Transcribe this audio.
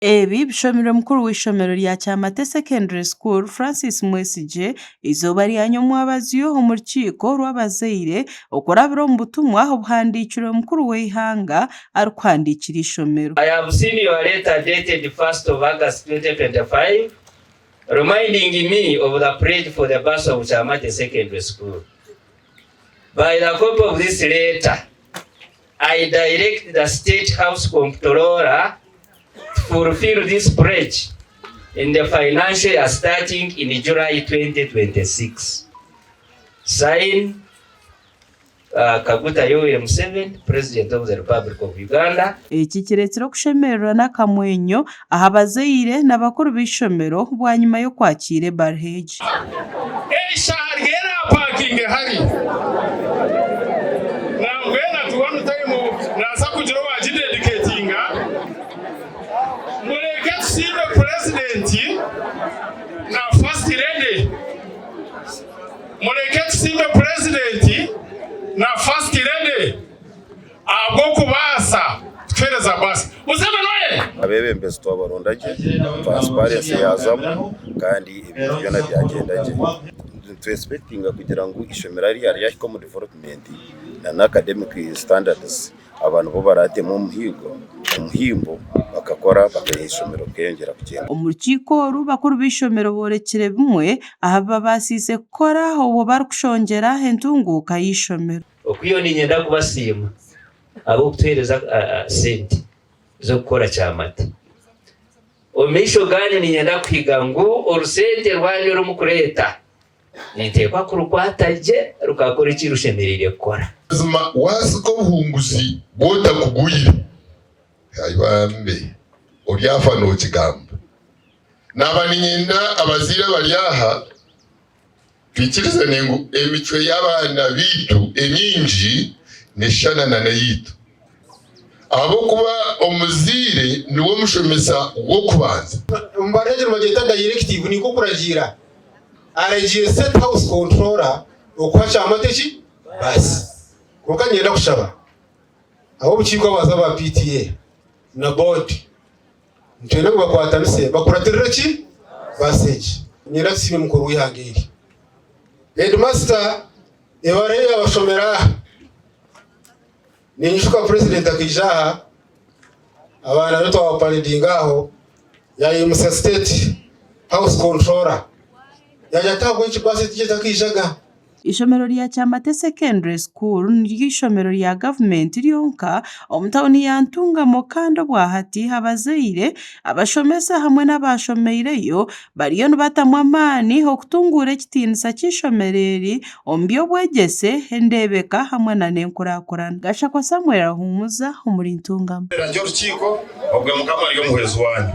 Ebi bishomirwe mukuru w'eishomero rya Kyamate Secondary School, Francis Mwesigye eizooba rya nyomwabazyo omu rukiiko rw'abazaire okurabira omu butumwa obuhandiikirwe mukuru w'eihanga arikuhandiikira eishomero. I have seen your letter dated 1st of August 2025 reminding me of the pledge for the bus of Kyamate Secondary School. By the copy of this letter, I direct the State House Comptroller to fulfill this pledge in the financial year starting in July 2026. Sign Kaguta Yoweri Museveni, President of the Republic of Uganda. Eki kireetsire okushemererwa n'akamwenyo aha bazaire na bakuru b'eishomero bwanyima y'okwakiira ebaruha egi. Eishaha ry'erapakinge hari nambwenu ati one time naza kugira owagidedicatinga mureke tusiime purezidenti na first lady mureke tusiime purezidenti na first lady ahabw'okubaasa kutuheereza baasi. Museveni oye! Abeebembezi twabaronda gye, transparency yaazamu kandi ebintu byona byagyenda gye. Nitu expectinga kugira ngu eishomero hariya ryahika omu development na academic standards aba nibo baraatemu omuhigo omuhimbo bakakora bakaha eishomero rikeyongyera kugyenda. Omu rukiiko oru, bakuru b'eishomero boorekire bimwe aha bibabaasiise kukora obwo barikushongyera entunguuka y'eishomero. Okwihaho niinyenda kubasiima ahabw'okutuheereza sente z'okukora Kyamate. Omu maisho gaanyu niinyenda kuhiga ngu orusente rwanyu oru murikureeta ninteekwa kurukwata gye rukakora eki rushemereire kukora. Mazima waasika obuhunguzi bw'otakugwire, ai bambe, oryafa nookigamba. Naaba niinyenda abazaire abari aha twikirizane ngu emicwe y'abaana baitu emingi neshushana na n'eyaitu. Ahabw'okuba omuzaire niwe mushomesa w'okubanza. Omu barwegye nibagyeta directive nikwo okuragiira. Aragiire State House Controller okuha Kyamate ki baasi. Kwonka niinyenda kushaba ab'obukiiko abaza aba PTA na board nitwenda ngu bakwatanise bakuratirire ki baasi egi. Niinyenda tusiime mukuru w'eihanga eri. Headmaster ebara ei yaabashomera aha. Ninyijuka president akaija aha abaana be twabaparedinga aho yayimutsya state house controller yagira ati ahabw'enki baasi egi etakaijaga. Eishomero rya Kyamate Secondary School niryo eishomero rya gavumenti ryonka omu tauni ya Ntungamo kandi obwahati abazaire, abashomesa hamwe n'abashomeireyo bariyo nibatamu amaani okutunguura ekitiinisa ky'eishomero eri omu by'obwegyese, endeebeka hamwe nana enkurakurana. Gashakwa Samuel Ahumuza omuri Ntungamo. Orukiiko, obwe Mukama ari omuhwezi wanyu.